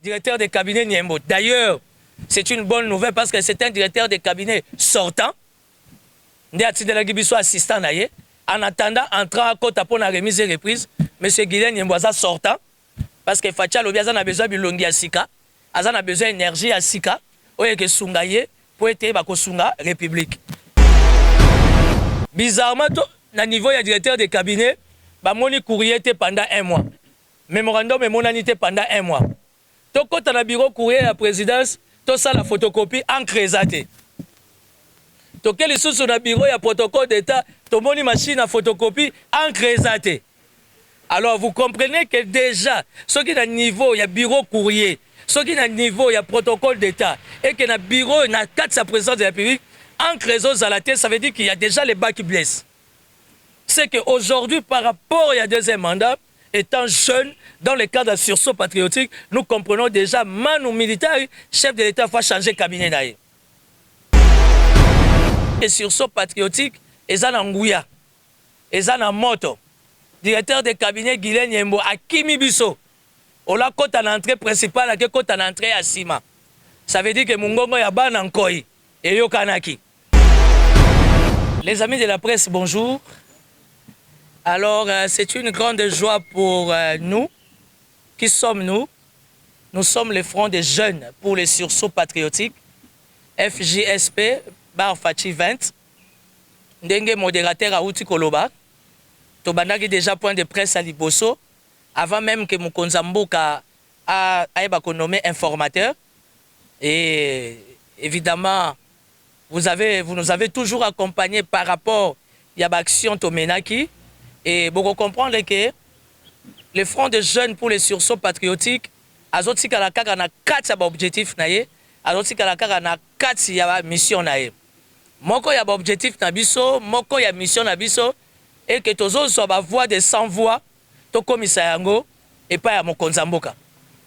Directeur de cabinet Nyembo. D'ailleurs, c'est une bonne nouvelle parce que c'est un directeur de cabinet sortant. Nde atindelaki biso assistant na ye. En attendant, entrant akota mpo na remise et reprise, monsieur Guylain Nyembo aza sortant parce que Fatshi alobi aza na besoin bilongi ya sika, aza na besoin énergie ya sika oyo ekesunga ye mpo ete bakosunga République. Bizarrement, to, na niveau ya directeur de cabinet, bamoni courrier te pendant un mois. Mémorandum emonani te pendant un mois. Tokɔta na bureau courrier ya présidence, tosala photocopie, encre eza te. Toke lisusu na bureau ya protocole d'État, tomoni machine à photocopie, encre eza te. Alors vous comprenez que déjà, soki na niveau ya bureau courrier, soki na niveau ya protocole d'État et que na bureau na kati ya présidence de la République, encre ezozala te, ça veut dire qu'il y a déjà les bas qui blessent. C'est que aujourd'hui, par rapport à deuxième mandat, étant jeune, dans le cadre d'un sursaut patriotique, nous comprenons déjà, manu militari, chef de l'État faut changer cabinet na ye. Et sursaut patriotique eza na nguya, eza na moto. Directeur de cabinet Guylain Nyembo akimi biso. Ola kota na entrée principale, ake kota na entrée ya nsima. Ça veut dire que mongongo ya bana nkoi eyokanaki. Les amis de la presse, bonjour. Alors, c'est une grande joie pour nous. Qui sommes-nous? Nous sommes le Front des jeunes pour les sursauts patriotiques, FJSP, bar Fatshi 20. Ndenge modérateur auti koloba, tobandaki déjà point de presse à liboso, avant même que mokonzi mboka ayeba konommer informateur. Et évidemment, vous nous avez toujours accompagné par rapport à l'action tomenaki. Et beaucoup comprendre que le Front des jeunes pour les sursauts patriotiques azotikala kaka na kati ya baobjectif na ye, azotikala kaka na kati ya bamission na ye. Moko ya baobjectif na biso, moko ya mission na biso, eke tozozwa bavoix de sans voix, tokomisa yango epai ya mokonzi ya mboka.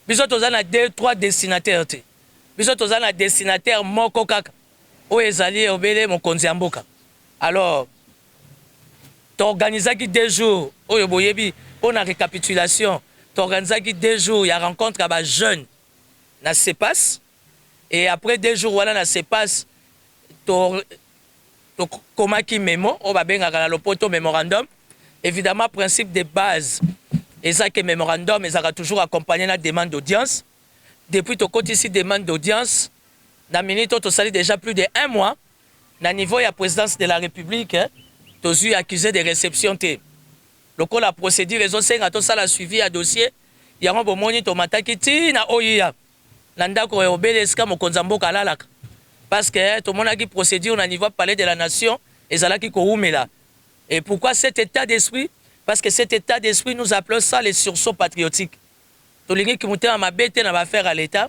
Biso toza na deux, trois destinataire te. Biso toza na destinataire moko kaka, oyo ezali obele mokonzi ya mboka. Alors toorganizaki 2 jours oyo boyebi mpo na récapitulation. Toorganizaki 2 jours ya rencontre ya bajeune na CEPAS, et après 2 jours wana na CEPAS, tokomaki mémo oyo babengaka na lopoto mémorandum. Évidemment, principe de base eza ke mémorandum ezalaka toujours accompagné na demande d'audience. Depuis tokotisi demande d'audience, na minute oyo tosali déjà plus de un mois, na niveau ya présidence de la République, tozwi accusé de réception te. Lokola procédure ezosenga tosala suivi ya dossier yango, bomoni tomataki ntina oyo ya na ndako ya obele esika mokonzi ya mboka alalaka, parce que tomonaki procédure na niveau palais de la Nation ezalaki kowumela. Et pourquoi cet état d'esprit? Parce que cet état d'esprit, nous appelons ça les sursauts patriotiques. Tolingi motema mabe te na baaffaire ya l'État.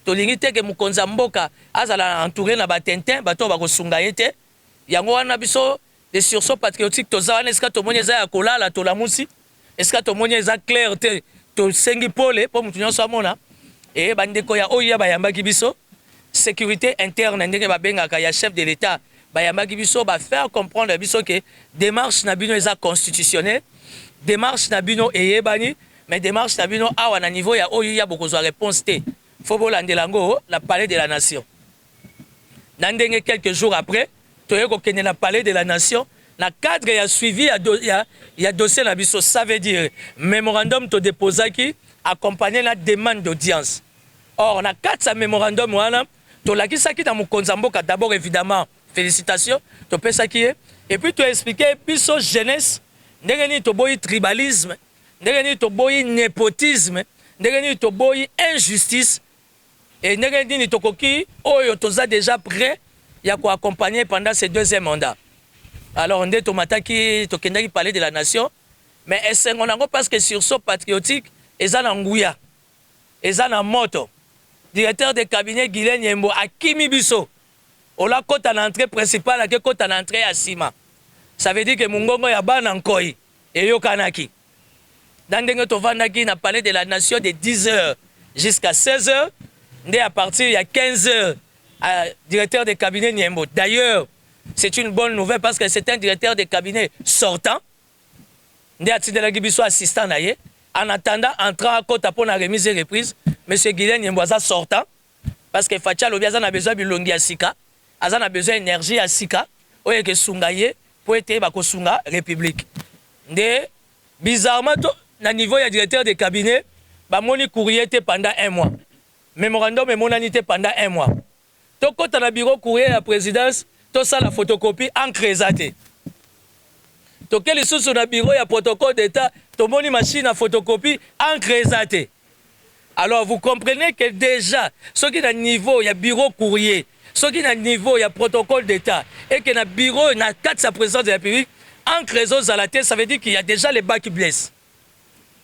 Tolingi te ke mokonzi ya mboka azala entouré na batintin, bato oyo bakosunga ye te. Yango wana biso les sursauts patriotiques toza wana. Esika tomoni eza ya kolala, tolamusi. Esika tomoni eza clair te, tosengi pole mpo motu nyonso amona. E bandeko ya oyo ya bayambaki biso, sécurité interne ndenge babengaka ya chef de l'État, bayambaki biso, bafaire comprendre biso ke démarche na bino eza constitutionnelle, démarche na bino eyebani, mais démarche na bino awa na niveau ya oyo ya bokozwa réponse te, faut bolandela yango la palais de la Nation. Na ndenge quelques jours après toye kokende na palais de la Nation na cadre ya suivi ya dossier na biso. Ça veut dire mémorandum todéposaki accompagné na demande d'audience. Or na kati ya mémorandum wana, tolakisaki na mokonzi ya mboka d'abord, évidemment, félicitation topesaki ye, et puis toexpliquer biso jeunesse ndenge nini toboyi tribalisme, ndenge nini toboyi népotisme, ndenge nini toboyi injustice et ndenge nini tokoki oyo toza déjà prêt ya koaccompagner pendant ce deuxième mandat. Alors nde tomataki, tokendaki palais de la Nation. Mais esengo nango parce que sursaut patriotique eza na nguya, eza na moto. Directeur de cabinet Guylain Nyembo akimi biso. Ola kota na entrée principale, ake kota na entrée ya nsima. Ça veut dire que mongongo ya bana nkoi eyokanaki. Na ndenge tovandaki na palais de la Nation de 10 heures jusqu'à 16 heures, nde à partir ya 15 heures, directeur de cabinet Nyembo, d'ailleurs c'est une bonne nouvelle parce que c'est un directeur de cabinet sortant, nde atindelaki biso assistant na ye. En attendant entrant akota mpo na remise et reprise, monsieur Guylain Nyembo aza sortant parce que Fatshi alobi aza na besoin bilongi ya sika, aza na besoin énergie ya sika oyo ekesunga ye mpo ete bakosunga république. Nde bizarrement to na niveau ya directeur de cabinet bamoni courrier te pendant un mois, mémorandum emonani te pendant un mois. Tokɔta na bureau courrier ya présidence, tosala photocopie, encre eza te. Toke lisusu na bureau ya protocole d'état, tomoni machine à photocopie, encre eza te. Alors vous comprenez que déjà soki na niveau ya bureau courrier, soki na niveau ya protocole d'état et que na bureau na kati ya présidence de la République encre ezozala te, ça veut dire qu'il y a déjà les bas qui blessent.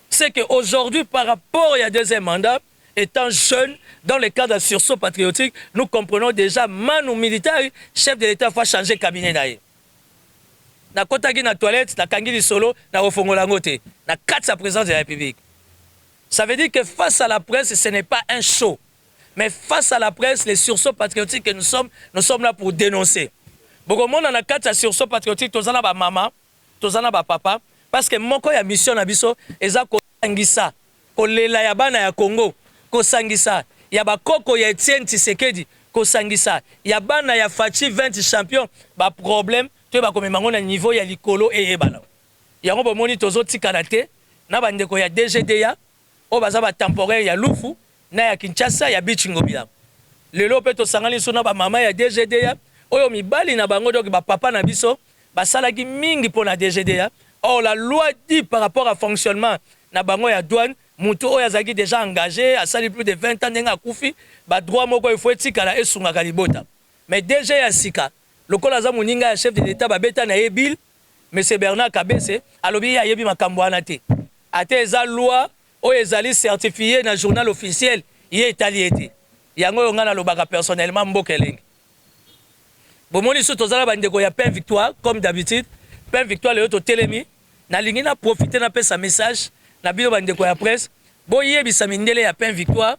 C'est que aujourd'hui, par rapport à deuxième mandat, étant jeune, dans le cadre d'un sursaut patriotique, nous comprenons déjà manu militari, chef de l'État faut changer cabinet na ye. Nakotaki na toilette, nakangi lisolo, nakofongola yango te na kati ya présidence de la République. Ça veut dire que face à la presse, ce n'est pas un show, mais face à la presse, les sursauts patriotiques que nous sommes, nous sommes là pour dénoncer. Bokomona na kati ya sursaut patriotique, toza na bamama, toza na bapapa, parce que moko ya mission na biso eza kosangisa kolela ya bana ya Congo, kosangisa ya bakoko ya Etienne Tshisekedi, kosangisa ya bana ya Fatshi 20 champion. Baproblème toyeba komema yango na niveau ya likolo, eyebana yango. Bomoni, tozotikala te na bandeko ya DGDA oyo baza batemporaire ya Lufu na ya Kinshasa ya Beach Ngobila. Lelo mpe tosangani so na bamama ya DGDA oyo mibali na bango, donc bapapa na biso basalaki mingi mpo na DGDA. Or la loi dit, par rapport à fonctionnement na bango ya douane, moto oyo azalaki déjà engagé, asali plus de 20 ans, ndenge akufi, badroit moko ifo etikala esungaka libota. Mais DG ya sika, lokola aza moninga ya chef de l'État, babeta na ye bile, monsieur Bernard Kabese alobi ye ayebi makambo wana te, ate eza loi oyo ezali certifié na journal officiel, ye etali ye te. Yango oyo ngai nalobaka personnellement, mboka elengi. Bomoni so toza na bandeko ya Pain Victoire. Comme d'habitude, Pain Victoire lelo totelemi. Nalingi na profite, napesa message na bino bandeko ya presse, boyebisa mindele ya Pain Victoire.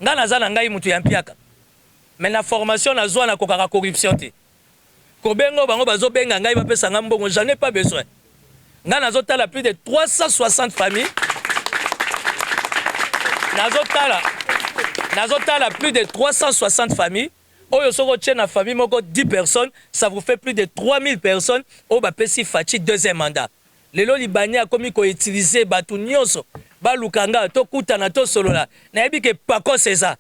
Ngai naza na ngai moto ya mpiaka, mais na formation nazwa, nakokaka corruption te. Kobenga bango bazobenga ngai, bapesa ngai mbongo, j'en ai pas besoin. Ngai nazotala plus de 360 familles, nazotala plus de 360 familles oyo soki otie na famille moko 10 personnes, ça vous fait plus de 3000 personnes oyo bapesi Fatshi deuxième mandat. Lelo libani akomi koutiliser bato nyonso baluka nga, tokutana, tosolola. Nayebi ke pakos eza,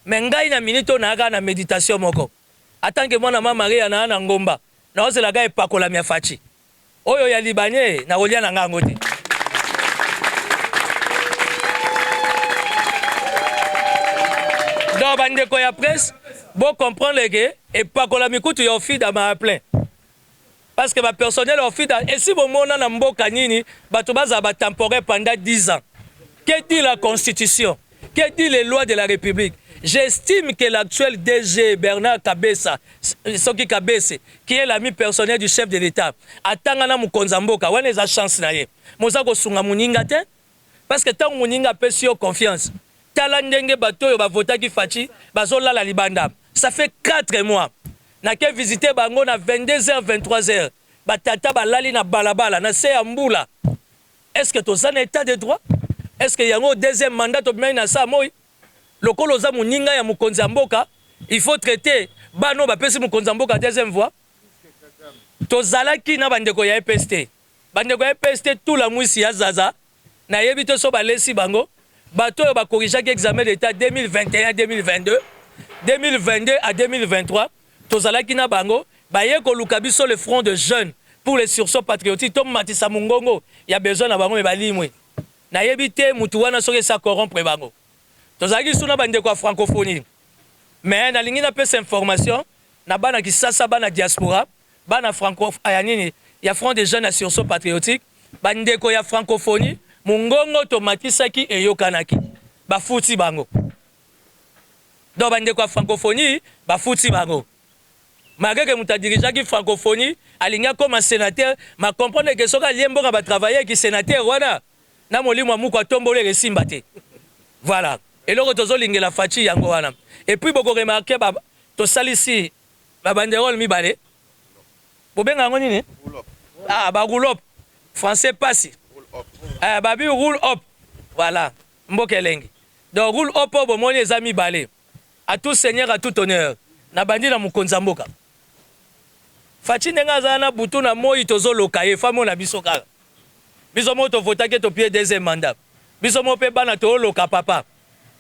mais ngai na minute oyo nayaka na méditation moko atanke mwana ma Maria naa na ngomba, naozelaka epakolami ya Fatshi. Oyo ya libanie, nakolia na ngai yango te. Donc bandeko ya presse, bocomprendre ke epakolami kutu ya Ofida maa plein, parce que bapersonnel Ofida esi bomona na mboka nini bato bazala batemporaire pendant 10 ans? Que dit la constitution? Que dit les lois de la République? J'estime que l'actuel DG Bernard Kabesa, soki Kabese, qui est l'ami personnel du chef de l'État, atanga na mokonzi ya mboka wana, eza chance na ye. Moza kosunga moninga te, parce que ntango moninga apesi yo confiance, tala ndenge bato oyo bavotaki Fatshi bazolala libanda. Ça fait 4 mois nake visite bango na 22h, 23h, batata balali na balabala na se ya mbula. Est ce que toza na état de droit? Est ce que yango deuxième mandat tobimaki na sa moi? Lokola oza moninga ya mokonzi ya mboka, il faut traiter bana oyo bapesi mokonzi ya mboka deuxième voie. Tozalaki na bandeko ya EPST, bandeko ya EPST tula mwisi ya zaza, nayebi te so balesi bango. Bato oyo bacorrigeaki examen d'état 2021, 2022, 2022 à 2023, tozalaki na bango. Baye koluka biso, le Front de jeunes pour les sursauts patriotiques, tomatisa mongongo ya besoin na bango, mais balimwe. Nayebi te mutu wana soki esa corrompre bango. Tozalaki su na bandeko ya francophonie, mais nalingi napesa information na bana Kisasa, bana diaspora, bana franco ya nini, ya Front des jeunes ya sursaut patriotique. Bandeko ya francophonie, mongongo tomatisaki eyokanaki, bafuti bango. Donc bandeko ya francophonie bafuti bango, malgré que moto adirigeaki francophonie alingi akóma sénateur. Ma comprendre ke soki alie mbongo batravaille ki sénateur wana na molimo ya muku atomboli, esimba te. Voilà eloko tozolingela Fatshi yango wana. Et puis bokoremarquer, tosalisi babanderole mibale, bobenga yango nini? Ah, baroulope, français pasi. Eh, babi roule up. Voilà, mboka elengi. Donc roule up oyo bomoni eza mibale. À tout seigneur, à tout honneur. Nabandi na mokonzi ya mboka. Fatshi ndenge aza na butu na moi tozoloka ye famona biso kaka. Biso moko tovotaki topie deuxième mandat. Biso moko mpe bana tooloka papa.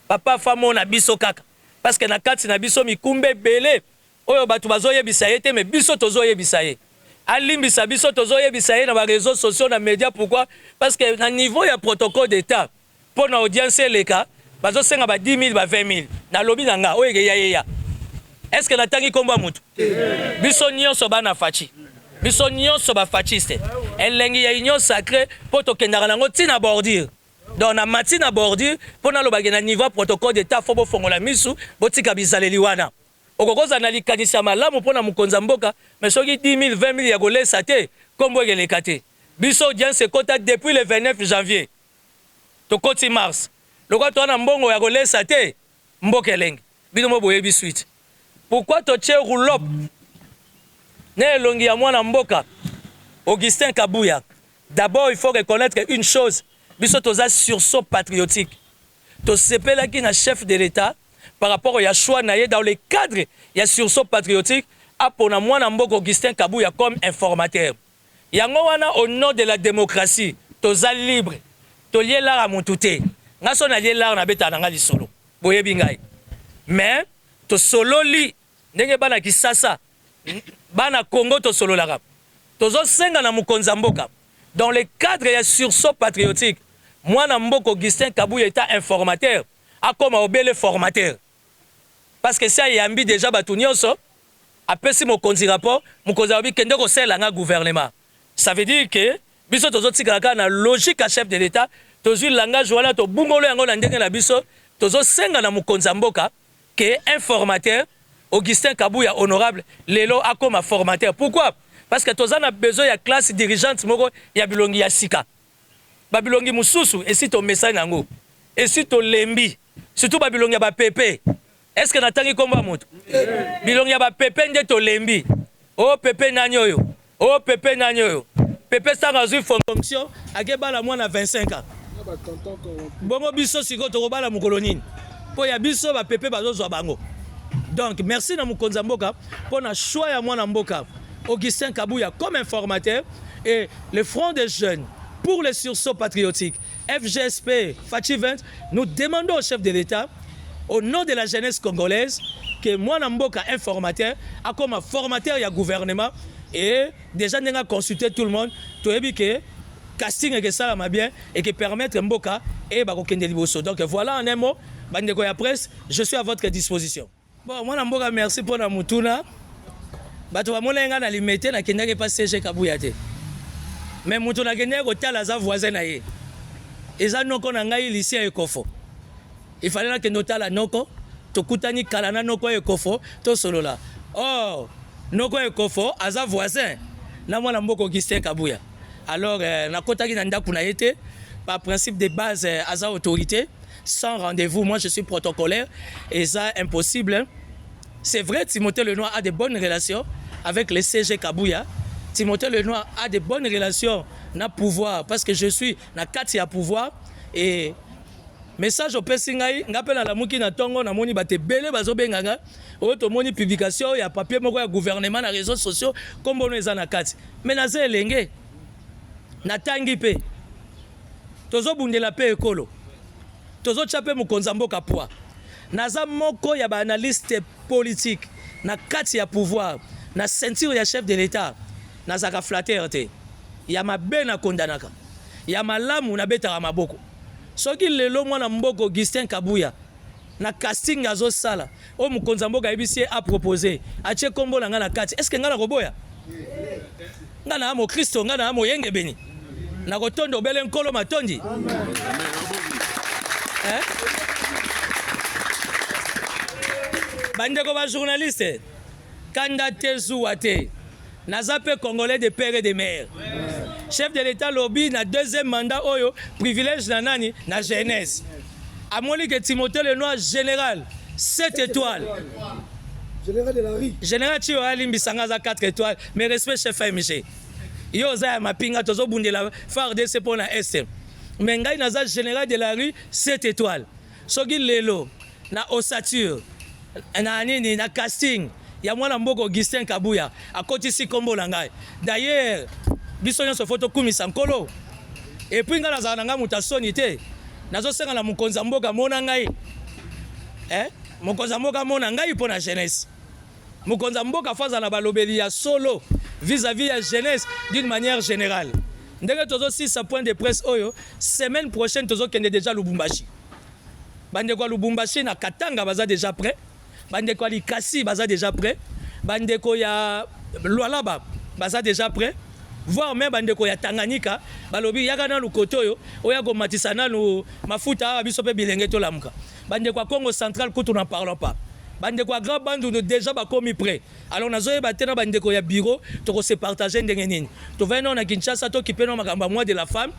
Papa famona biso kaka. Parce que na kati na biso mikumba ebele oyo bato bazoyebisa ye te, mais biso tozoyebisa ye. Alimbisa biso, tozoyebisa ye na baréseaux sociaux, na média. Pourquoi? Parce que na niveau ya protocole d'état, mpo na audience eleka, bazosenga ba 10 000, ba 20 000. Nalobi na nga oyo ekeya yeya. Est ce que natangi nkombo ya motu? Biso nyonso bana Fatshi, biso nyonso bafatshiste, elengi ya Union sacrée, mpo tokendaka nango ntina bordure. Donc na mati na bordure mpo nalobaki na niveau ya protocole d'état, faut bofongola misu, botika bizaleli wana. Okokozala na likanisi ya malamu mpo na mokonzi ya mboka, mais soki 10 000, 20 000 ya kolesa te, nkombo ekeleka te. Biso audience ekota depuis le 29 janvier, tokoti mars, lokola toza na mbongo ya kolesa te. Mboka elengi, bino mo boyebi suite. Pourquoi totie roulope na elongi ya mwana mboka Augustin Kabuya? D'abord, il faut reconnaître une chose: biso toza sursaut patriotique. Tosepelaki na chef de l'État par rapport ya choix na ye dans le cadre ya sursaut patriotique, apona mwana mboka Augustin Kabuya comme informateur. Yango wana, au nom de la démocratie, toza libre, tolie lara motu te. Nga so nalie lara, nabetaka na nga lisolo, boyebi ngai. Mais tosololi ndenge bana Kisasa, bana Congo tosololaka. Tozosenga na mokonzi ya mboka, dans le cadre ya sursaut patriotique, mwana mboka Augustin Kabuya eta informateur, akoma obele formateur, parce que si ayambi déjà bato nyonso, apesi mokonzi rapport, mokonzi alobi: "Kende kosalela nga gouvernement." Ça veut dire que biso tozotikala kaka na logique ya chef de l'État. Tozwi langage wana, tobungolo yango na ndenge na biso. Tozosenga na mokonzi ya mboka ke informateur Augustin Kabuya honorable lelo akoma formateur. Pourquoi? Parce que toza na besoin ya classe dirigeante moko ya bilongi ya sika. Babilongi mosusu esi tomesani yango, esi tolembi, surtout babilongi ya bapepe. Est ce que natangi nkombo ya moto? Bilongi ya bapepe nde tolembi. O pepe nani oyo? O pepe nani oyo? Pepe ntango azwi fonction, akebala mwana 25 ans. Bongo biso sikoyo tokobala mokolo nini? Mpo ya biso bapepe bazozwa bango. Donc merci na mokonzi ya mboka mpo na choix ya mwana mboka Augustin Kabuya comme informateur. Et le Front des jeunes pour le sursaut patriotique, FGSP Fatshi 20, nous demandons au chef de l'État, au nom de la jeunesse congolaise, que mwana mboka informateur akoma formateur ya gouvernement. Et déjà ndenge consulter tout le monde, toyebi ke casting ekesalama bien et que permettre mboka eyeba kokende liboso. Donc voilà, en un mot, bandeko ya presse, je suis à votre disposition. Bon, mwana mboka, merci mpona mutuna. Bato bamonaki ngai na Limete, nakendaki epa SG Kabuya te, mais moto nakendaki kotala aza voisin na ye, eza noko na ngai Lucien Ekofo. Ifale nakende otala noko, tokutani kala na noko Ekofo, tosolola. Or noko Ekofo aza voisin na mwana mboka Augustin Kabuya. Alors nakotaki na ndako na ye te. Par principe de base, aza autorité, sans rendez-vous, moi je suis protocolaire, eza impossible. C'est vrai, Timothée Lenoir a de bonnes relations avec le SG Kabuya. Timothée Lenoir a de bonnes relations na pouvoir, parce que je suis na kati ya pouvoir. Et message opesi ngai, nga mpe nalamuki na ntongo, namoni bato ebele bazobenga nga oyo: "Tomoni publication ya papier moko ya gouvernement na réseaux sociaux, nkombono eza na kati." Mais naza elenge, natangi mpe, tozobundela mpe ekolo, tozotya mpe mokonzi ya mboka poids. Naza moko ya baanalyste politique na kati ya pouvoir, na ceinture ya chef de l'État. Nazalaka flatteur te. Ya mabe nakondanaka, ya malamu nabetaka maboko. Soki lelo mwana mboka Augustin Kabuya na casting azosala oyo, mokonzi ya mboka ayebisi ye apropose, atie nkombo na ngai na kati, est ce que ngai nakoboya? Ngai na mokristo, ngai na moyengebeni, nakotonda obele nkolo matondi, eh? Bandeko bajournaliste, kanda te, zuwa te, naza mpe Congolais de père et de mère. Chef de l'État lobi na deuxième mandat oyo, privilège na nani? Na jeunesse. Amoni ke Timothée Lenoir, général 7 étoiles. Général de la rue. Général Tio alimbisanga, aza 4 étoiles, mais respect, chef AMG, yo oza ya mapinga, tozobundela FARDC mpo na este. Mais ngai naza général de la rue 7 étoiles. Soki lelo na ossature na nini na casting ya mwana mboka Augustin Kabuya akotisi nkombo na ngai. D'ailleurs, biso nyonso faut tokumisa Nkolo. Et puis ngai nazala na ngai moto asoni te. Nazosenga na mokonzi ya mboka mona ngai, eh? Mokonzi ya mboka mona ngai mpo na jeunesse. Mokonzi ya mboka faut azala na balobeli ya solo vis-à-vis ya jeunesse d'une manière générale. Ndenge tozosisa point de presse oyo, semaine prochaine tozokende déjà Lubumbashi. Bandeko ya Lubumbashi na Katanga baza déjà prêt, bandeko ya Likasi baza déjà prêt, bandeko ya Lualaba baza déjà prêt, voire même bandeko ya Tanganyika balobi yaka nanu kote oyo oya komatisa nanu mafuta awa, biso mpe bilenge tolamuka. Bandeko ya Congo Central kutu n'en parlons pas. Bandeko ya Grand Bandundu déjà bakomi prêt. Alors nazoyeba te na bandeko ya bureau tokose partage ndenge nini. Tovandi nano na Kinshasa, tokipe no makambo ya mois de la femme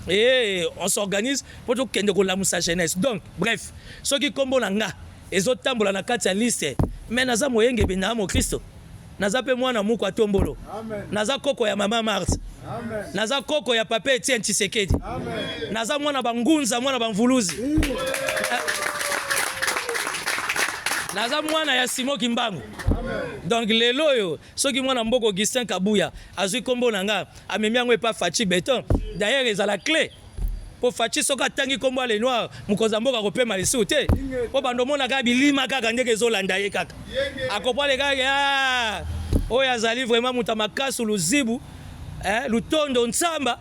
et on s'organise mpo tokende kolamusa jeunesse. Donc bref, soki nkombo na nga ezotambola na kati ya liste, mais naza moyengebi na mokristo, naza mpe mwana muku atombolo, naza koko ya mama Marthe, naza koko ya papa Etienne Tshisekedi, naza mwana bangunza, mwana bamvuluzi, naza mwana ya Simo Kimbangu. Donc lelo oyo, soki mwana mboka Augustin Kabuya azwi nkombo na nga, amemi yango epa Fatshi Béton, d'ailleurs ezala clé mpo Fatshi soki atangi nkombo ya Lenoir, mokonzi ya mboka akopema lisusu te, mpo bando omona kaka bilima kaka ndenge ezolanda ye, kaka akopale kaka oyo azali vraiment moto ya makasu luzibu, eh, lutondo ntsamba.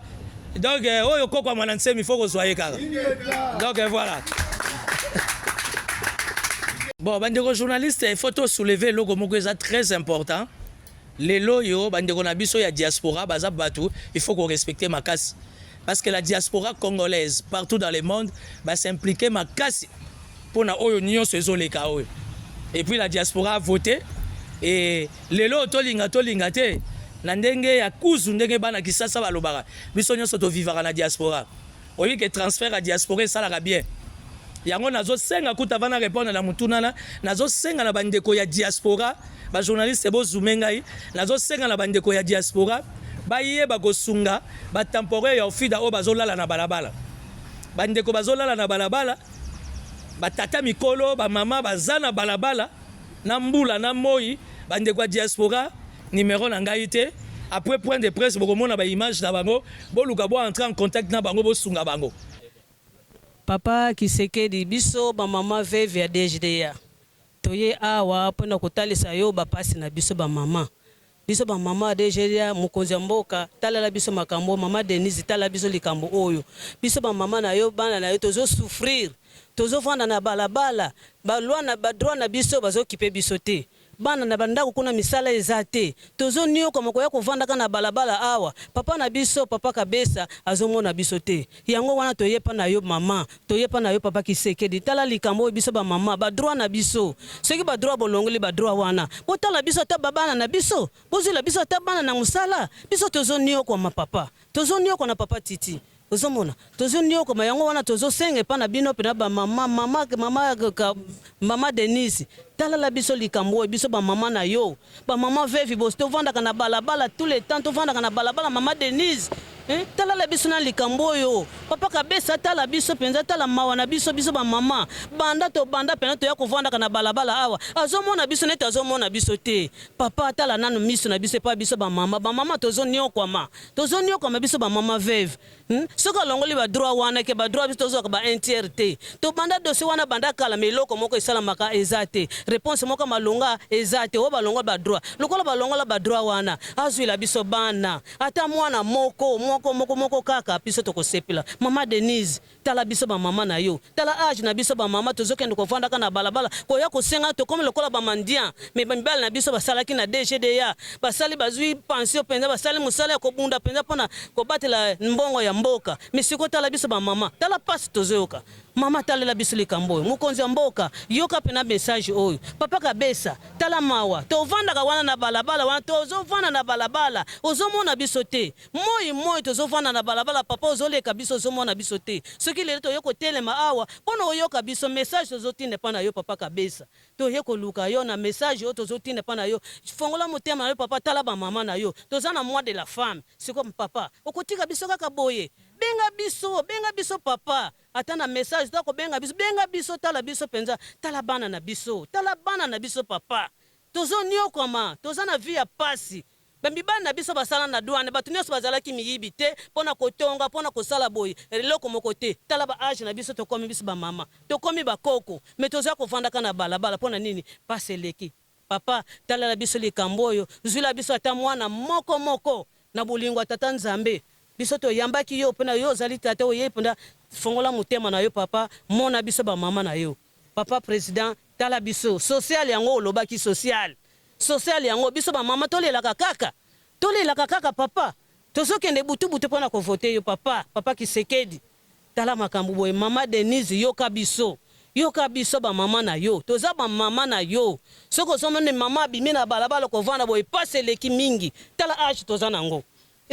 Donc oyo koko ya mwana nsemi, faut kozwa ye kaka. Donc voilà. Bon, bandeko journaliste, il faut tosoulever eloko moko eza très important. Lelo oyo, bandeko na biso ya diaspora baza bato il faut korespecter makasi, parce que la diaspora congolaise partout dans le monde bas'impliquer makasi mpona oyo nyonso ezoleka oyo. Et puis la diaspora a voté et lelo tolinga tolinga te, na ndenge ya kuzu, ndenge bana Kisasa balobaka, biso nyonso tovivaka na diaspora. Oyebi ke transfert ya diaspora esalaka bien. Yango nazosenga kuta vana répondre na mutunana, nazosenga na bandeko ya diaspora, bajournaliste bozume ngai, nazosenga na bandeko ya diaspora bayeba kosunga batemporaire ya Ofida oyo bazolala na balabala. Bandeko bazolala na balabala, batata mikolo, bamama baza na balabala na mbula na moi. Bandeko ya diaspora, numéro na ngai te, après point de presse bokomona baimage na bango, boluka bo entrer en contact na bango, bosunga bango. Papa Tshisekedi, biso bamama veuve ya DGDA toye awa mpona kotalisa yo bapasi na biso bamama. Biso bamama ya DGDA, mokonzi ya mboka, talela biso makambo. Mama Denise, tala biso likambo oyo. Biso bamama na yo, bana na yo, tozosouffrir, tozovanda na balabala, baloi na badroit na biso bazokipe biso te. Bana na bandako kuna misala eza te, tozoniokama koya kovandaka na balabala awa. Papa na biso, papa Kabesa, azomona biso te. Yango wana toyepa na yo mama, toyepa na yo papa Tshisekedi. Tala likambo oyo, biso bamama, badroit na biso, soki badroit bolongoli badroit wana, botala biso ata babana na biso, bozwela biso ata bana na mosala. Biso tozoniokwama papa, tozoniokwa na papa Titi, ozomona tozoniokama. Yango wana tozosenga epa na bino mpena bamama, mama, mama, mama Denise, talala biso likambo oyo. Biso bamama na yo, bamama veuve, bos tovandaka na balabala tout le temps, tovandaka na balabala. Mama Denise, eh, talala biso na likambo oyo. Papa Kabesa, tala biso mpenza, tala mawa na biso. Biso bamama, banda tobanda mpena toya kovandaka na balabala awa, azomona biso neti azomona biso te. Papa, tala nanu miso na biso epa biso bamama. Bamama tozoniokwama, tozoniokwama, biso bamama veuve, Soki alongoli badroit wana ke badroit biso tozwaka ba un tiers te. Tobanda dossier wana banda kala, mais eloko moko esalamaka eza te, réponse moko malonga eza te. Oyo balongola badroit, lokola balongola badroit wana, azwila biso bana ata mwana moko moko moko moko kaka, biso tokosepela. Mama Denise, tala biso bamama na yo, tala âge na biso bamama, tozokende kovandaka na balabala koya kosenga, tokomi lokola bamandian. Mais mibali na biso basalaki na DGDA, basali, bazwi pension mpenza, basali mosala ya kobunda mpenza mpona kobatela mbongo ya mboka. Mais sikoyo tala biso bamama, tala mpasi tozoyoka. Mama, talela biso likambo oyo. Mokonzi ya mboka, yoka mpena message oyo. Papa Kabesa, tala mawa, tovandaka wana na balabala wana, tozovanda na balabala, ozomona biso te. Moi moi tozovanda na balabala. Papa, ozoleka biso, ozomona biso te. Soki lelo toye kotelema awa mpo na oyoka biso message tozotinda mpa na yo, papa Kabesa, toye koluka yo na message oyo tozotinda mpa na yo. Fongola motema na yo papa, tala bamama na yo. Toza na mois de la femme siko. Papa, okotika biso kaka boye? Benga biso, benga biso papa. Ata na message to kobenga biso, benga biso, tala biso penza, tala bana na biso, tala bana na biso papa. Tozo niokwama, toza na vie ya pasi. Ba mibali na biso basala na douane, batu nionso bazalaki miyibi te pona kotonga, pona kosala boye, eloko moko te. Tala ba age na biso tokomi biso ba mama, tokomi ba koko, mais toza kovandaka na balabala pona nini? Pasi eleki. Papa talela biso likambo oyo, zuila biso ata mwana moko moko na bolingo ya tata Nzambe. Biso toyambaki yo pona yo ozali tata oyei pona fongola motema na yo papa, mona biso ba mama na yo. Papa president tala biso social yango olobaki social social yango biso ba mama tolelaka kaka tolelaka kaka papa tozokende butu butu pona ko vote yo papa papa kisekedi tala makambo boye mama Denise yoka biso yoka biso ba mama na yo toza ba mama na yo soki ozomoni mama abimi na balabala kovanda boye pasi eleki mingi tala age toza na ngo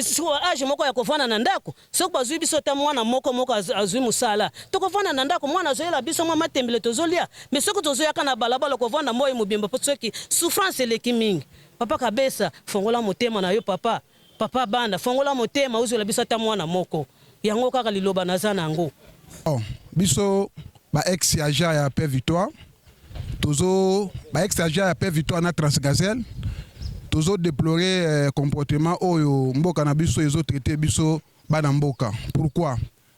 Sikoyo age moko ya kovanda na ndako, soki bazui biso ata mwana moko moko azui musala, tokovanda na ndako, mwana azoyela biso mwa matembele tozolia, mais soki tozoyaka na balabala kovanda moyi mobimba po soki souffrance eleki mingi. Papa Kabesa, fongola motema na yo papa, papa bana, fongola motema ozuela biso ata mwana moko. Yango kaka liloba naza na yango. Bon biso ba ex agent ya paix victoire tozo ba ex agent ya paix victoire na transgazelle tozo deplorer eh, comportement oyo mboka na biso ezo traiter biso bana mboka. Pourquoi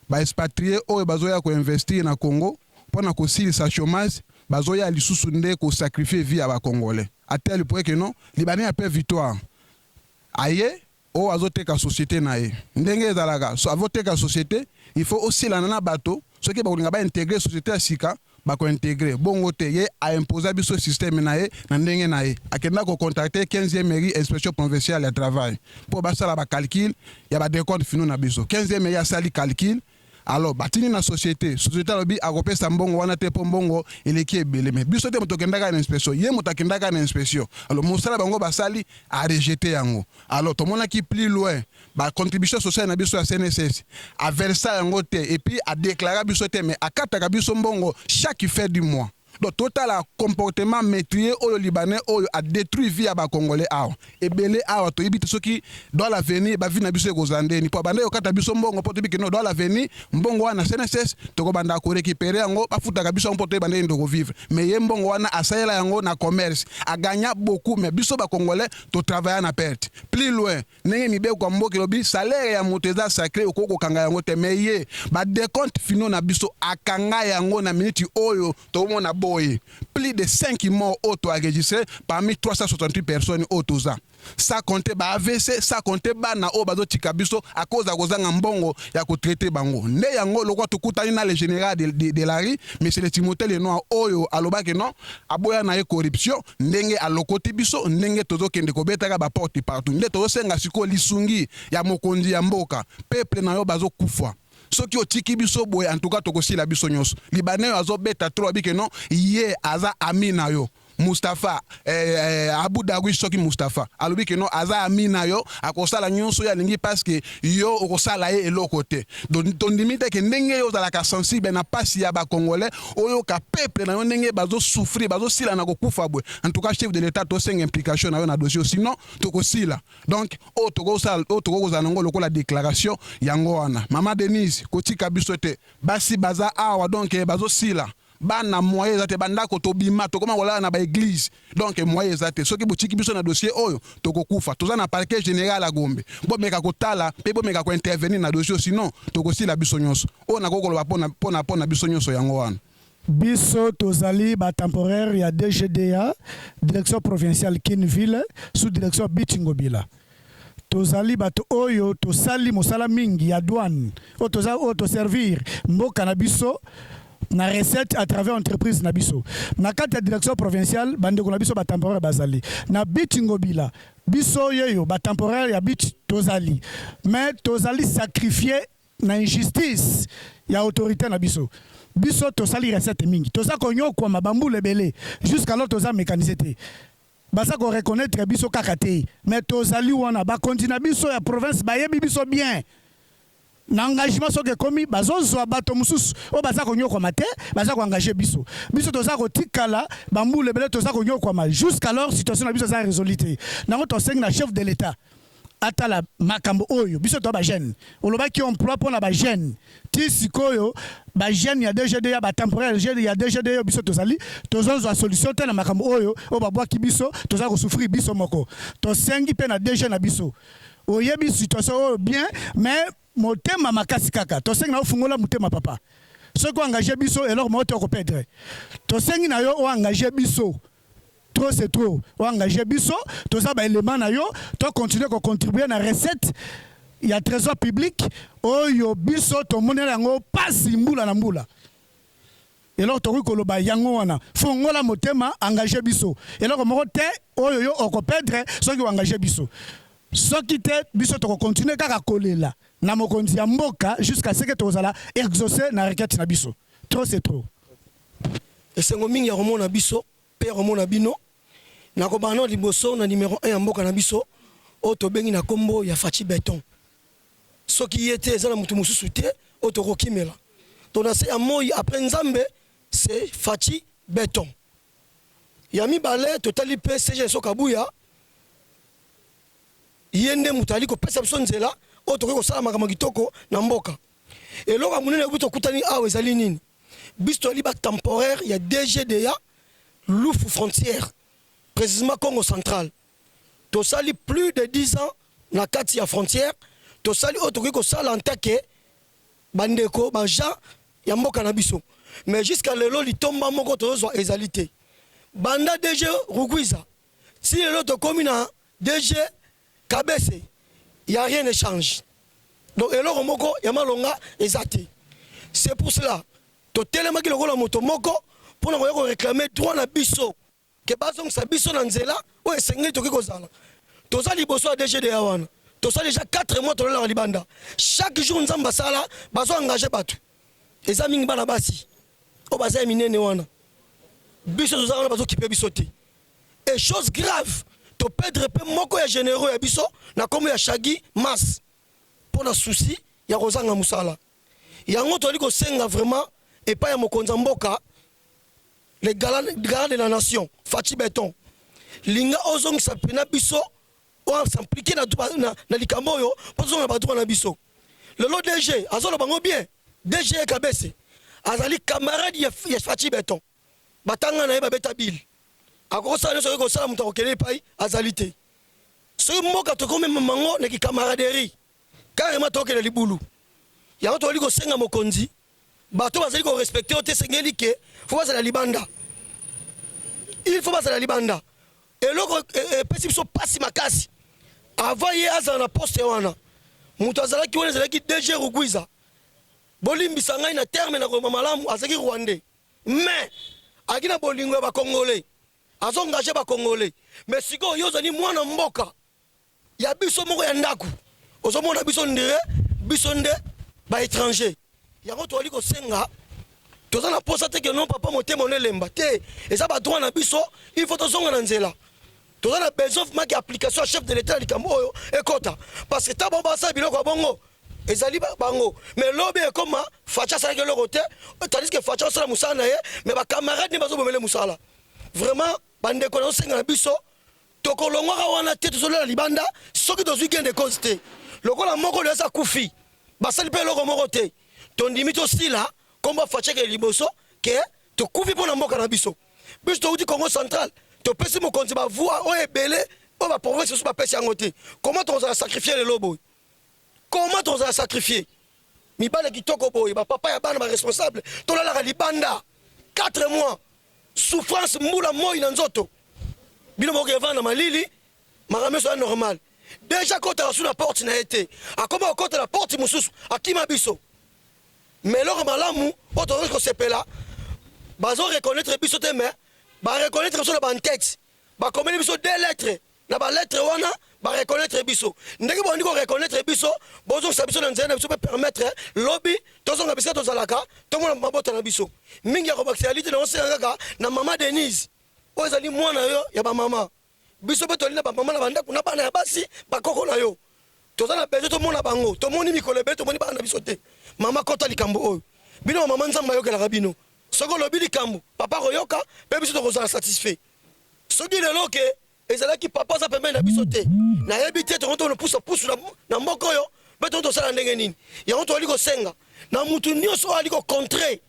ba expatriés oyo bazoya ko investir na Congo pona kosilisa chômage bazoya lisusu nde ko sacrifier vie ya ba congolais à tel point que non libanais ya paix victoire aye Oyo azo teka societe na ye ndenge ezalaka so avo teka societe il faut osilana na bato soki bakolinga ba integre societe ya sika bako integre bongo te ye a imposa biso systeme na ye na ndenge na ye akenda ko contacte 15e mairie inspection provinciale ya travail po basala ba calcul ya ba decompte finaux na biso 15e mairie asali calcul Alors batindi na societe, societe alobi akopesa mbongo wana te po mbongo eleki ebele mais biso te moto tokendaka na inspection, ye moto akendaka na inspection alors mosala bango basali a rejeter yango. Alors tomonaki plus loin ba contribution sociale na biso ya CNSS a versa yango te et puis a declara biso te mais akataka biso mbongo chaque fin du mois. Donc totala comportement meurtrier oyo libanais oyo a detruit vie ya ba congolais awa ebele awa toyebi te soki dans l'avenir ba vie na biso ekozala ndeni po abandaki kokata biso mbongo po toyebi que non dans l'avenir mbongo wana CNSS tokobanda ko recuperer yango bafutaka biso yango po toyeba ndenge toko vivre mais ye mbongo wana asalela yango na commerce a gagna beaucoup mais biso ba congolais to travailla na perte plus loin Ndenge mibeko ya mboka elobi salaire ya moto eza sacre okoki kokanga yango te mais ye ba decompte finaux na biso akanga yango na minute oyo tokomona boye plus de 5 morts oyo to enregistre parmi 368 personnes oyo toza sans compter ba avc sans compter bana oyo bazotika biso à cause ya kozanga mbongo ya ko traiter bango nde yango lokola tokutani na le general de, de, de la rue monsieur le Timothée Lenoir oyo alobaki non aboya na ye corruption Ndenge alokoti biso ndenge tozo kende kobetaka ba porte partout nde tozo senga sikoyo lisungi ya mokonzi ya mboka peuple na yo bazo kufa soki otiki biso boye en tout cas tokosila biso nyoso libanais oyo azo beta trop abi que non ye aza ami na yo Mustapha eh, eh, Abu Darwish soki Mustapha alobi que non aza ami na yo akosala nyoso oyo alingi parce que yo okosala ye eloko te donc tondimi te ke ndenge yo ozalaka sensible na pasi ya ba congolais oyoka peuple na yo ndenge bazo souffrir bazo sila na kokufa boye en tout cas chef de l'etat tosenga implication na yo na dossier sinon tokosila donc oyo tokosala oyo tokokozala nango lokola déclaration yango wana mama Denise kotika biso te basi baza awa donc bazosila bana moyen eza te bandako tobima tokoma kolala na ba eglise donc moyen eza te soki botiki biso na dossier oyo tokokufa toza na parquet general ya Gombe bomeka kotala pe bomeka ko intervenir na dossier sinon tokosila biso nyonso oyo nakoki koloba pona pona pona biso nyonso yango wana. Biso tozali ba temporaires ya DGDA, Direction provinciale Kin ville, sous direction Beach Ngobila. Tozali bato oyo tosali mosala mingi ya douane oyo toza oyo to servir mboka na biso na recette à travers entreprise na biso. Na kati ya direction provinciale ba ndeko na biso ba temporaire bazali. Na Beach Ngobila biso yeyo ba temporaire ya Beach tozali mais tozali sacrifier na injustice ya autorite na biso. Biso tosali recette mingi, toza konyokwama ba mbula ebele jusqu'alors toza mecanise te. Baza ko reconnaitre biso kaka te mais tozali wana bakonzi na biso ya province bayebi biso bien na engagement soki ekomi bazozwa bato mosusu oyo baza konyokwama te baza ko engager biso biso toza kotikala ba mbula ebele toza konyokwama jusqu'alors situation na biso eza resolu te nango tosengi na chef de l'etat. Atala makambo oyo biso toza bajeune. Olobaki emploi mpo na bajeune, ti sikoyo bajeune ya DGDA, batemporaire ya DGDA oyo biso tozali, tozozwa solution te na makambo oyo. Oyo babwaki biso, toza kosouffrir biso moko. Tosengi mpe na DG na biso, oyebi situation oyo bien, mais motema makasi kaka. Tosengi na yo, fungola motema, papa. Soki oengage biso, eloko moko te okoperdre. Tosengi na yo oengage biso, trop c'est trop. Oengage biso, toza baélément na yo, tocontinue kocontribue na recette ya Trésor public oyo biso tomonela yango pasi mbula na mbula. Eloko tokoki koloba yango wana: fongola motema, engage biso. Eloko moko te oyo yo okoperdre soki oengage biso. Soki te, biso tokokontinue kaka kolela na mokonzi ya mboka jusqu'à ce que tokozala exaucé na requête na biso. Trop c'est trop. Esengo mingi ya komona biso mpe ya komona bino. Nakobanda liboso na numéro 1 ya mboka na biso oyo tobengi na nkombo ya Fatshi Béton. Soki ye te, eza na motu mosusu te oyo tokokimela to na se ya moi après Nzambe, c'est Fatshi Béton. Ya mibale, totali mpe SG So Kabuya. Ye nde moto ali kopesa biso nzela oyo tokoki kosala makambo kitoko na mboka. Eloko ya monene oyo tokutani awa ezali nini? Biso toyali batemporaire ya DGDA Lufu frontière, précisément Congo Central. Tosali plus de 10 ans na kati ya frontière. Tosali oyo tokoki kosala en tant que bandeko baagent ya mboka na biso, mais jusqu'à lelo litomba moko tozozwa ezali te. Banda DG Rugwiza si lelo tokomi na DG Kabese, ya rien ne change. Donc eloko moko ya malonga eza te. C'est pour cela totelemaki lokola moto moko mpona koya koréclame droit na biso, ke bazongisa biso na nzela oyo esengeli tokoki kozala. Toza liboso ya DGDA wana, tosala déjà 4 mois, tolelaka libanda chaque jour. Nzambe asala, bazo engage bato, eza mingi bana basi oyo baza ya minene wana. Biso toza wana, bazokipe biso te. Et chose grave, toperdre mpe moko ya généraux ya biso na nkombo ya Shagi Mas mpo na souci ya kozanga mosala. Yango tozali kosenga vraiment epai ya mokonzi ya mboka, le garant de la nation, Fatshi Béton. Linga ozongisa mpena biso, oyo s'implique na likambo oyo mpo tozonga na badroit na biso. Lelo DG azoloba bango bien. DG Kabese azali camarade ya Fatshi Béton, batanga na ye, babeta bile. Akokosala nyonso okoki kosala, moto akokende epai azali te. Soki mboka tokomema mango na kicamaraderie, carrément tokokende libulu. Yango tozali kosenga mokonzi, bato bazali korespecte yo te, esengeli ke faut bazala libanda, il faut bazala libanda. Eloko epesi biso mpasi makasi, avant ye azala na poste wana, moto azalaki wana ezalaki DG Rugwiza. Bolimbisa ngai na terme na koloba malamu, azalaki rwandais, mais azalaki na bolingo ya bacongolais, azoengage bacongolais. Mais sikoyo yo ozali mwana mboka ya biso moko ya ndako, ozomona biso ndire biso nde baétranger. Yango tozali kosenga, toza na posa te ke non, papa, motema ono elemba te. Eza badroit na biso, il faut tozonga na nzela. Toza na besoin maki application ya chef de l'État na likambo oyo ekɔta, parce que ntango bango basala biloko ya bongo, ezali bango, mais lobi ekoma Fatshi asalaki eloko te, tandis que Fatshi asala mosala na ye, mais bacamarade nde bazobomele mosala. Vraiment, bandeko, nazosenga na biso, tokolongwaka wana te. Tozolela libanda soki tozwi gain de cause te. Lokola moko oyo aza kufi, basali mpe eloko moko te, tondimi tosila kombo Fatshi ekele liboso, ke tokufi mpo na mboka na biso. Biso touti Congo Central, topesi mokonzi bavoix oyo ebele oyo baprovince mosusu bapesi yango te. Comment tokozala sacrifie lelo boye? Comment tokozala sacrifie? Mibale kitoko boye, bapapa ya bana, baresponsable, tolalaka libanda 4 mois, souffrance, mbula, moi na nzoto. Bino bokoki evanda na malili, makambo nyonso ya normal. Déjà akɔtaka su na porte na ye te, akoma kokɔta na porte mosusu, akima biso. Mais eloko malamu oyo tozoki kosepela, bazo reconnaître biso te, mais bareconnaître biso na bantexte. Bakomeli biso deux lettres, na balettre wana bareconnaître biso. Ndenge bondi koreconnaître biso, bozongisa biso na nzela na biso mpe permettre lobi tozonga bisika tozalaka, tomona mabota na biso. Mingi ya kobakisa yali te. Naosenga kaka na mama Denise oyo ezali mwana yo ya bamama. Biso mpe toli na bamama na bandako na bana ya basi, bakoko na yo. Toza na besoin tomona bango. Tomoni mikolo ebele, tomoni bana na biso te. Mama, kota likambo oyo. Bino bamama, Nzambe ayokelaka bino. Soki olobi likambo, papa koyoka mpe biso tokozala satisfait. Soki lelo ke Ezalaki papa aza pembeni na biso te. Nayebi te tongo tono pusa pusu na, na mboka oyo mpe tongo tosala ndenge nini. Yango tozali kosenga na mutu nyonso oyo ali ko contrer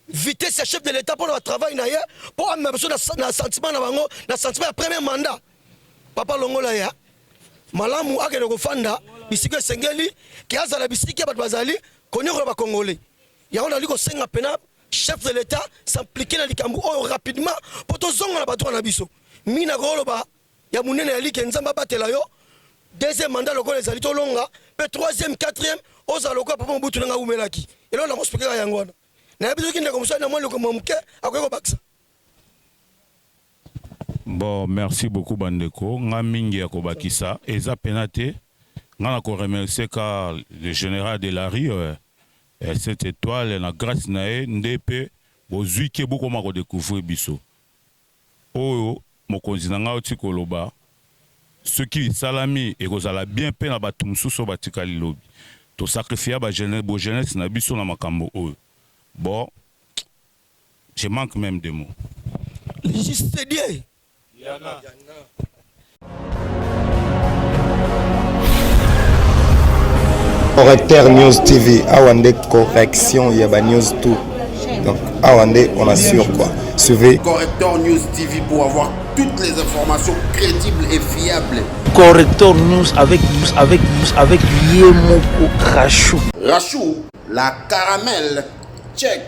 vitesse ya chef de l'Etat mpo na ba travail na ye mpo amema biso na, na sentiment na bango na sentiment ya premier mandat. Papa longola ye malamu akende kofanda bisika esengeli ke azala bisika bato bazali konyokola ba Congolais. Yango nazali kosenga pena chef de l'Etat s'impliquer na likambo oyo rapidement mpo tozonga na ba droit na biso. Mingi nakoloba ya munene ya like Nzambe abatela yo deuxième mandat lokola ezali tolonga pe troisième quatrième ozala lokola papa Mobutu ndenge awumelaki eloko nako expliquer kaka yango wana nayebi soki ndeko mosusu ali na mwa likambo ya moke akoki kobakisa. Bon merci beaucoup ba ndeko nga mingi ya kobakisa eza pena te nga na ko remercier ka le general de la rue cette etoile na grace na ye nde pe bozui ke bokoma ko decouvrir biso Oyo mokonzi na ngai auti koloba, soki esalami ekozala bien pe na batu mosusu oyo batikali lobi. To sacrifia ba bo jeunesse na biso na makambo oyo. Bon, je manque meme des mots. Le juste Dieu. Correcteur News TV, awa nde correction ya ba news tout. Donc awa nde on assure quoi. Suivez Correcteur News TV pour avoir toutes les informations crédibles et fiables. Correcteur News avec avec avec Yemoko Rachou. Rachou, la caramel. Check.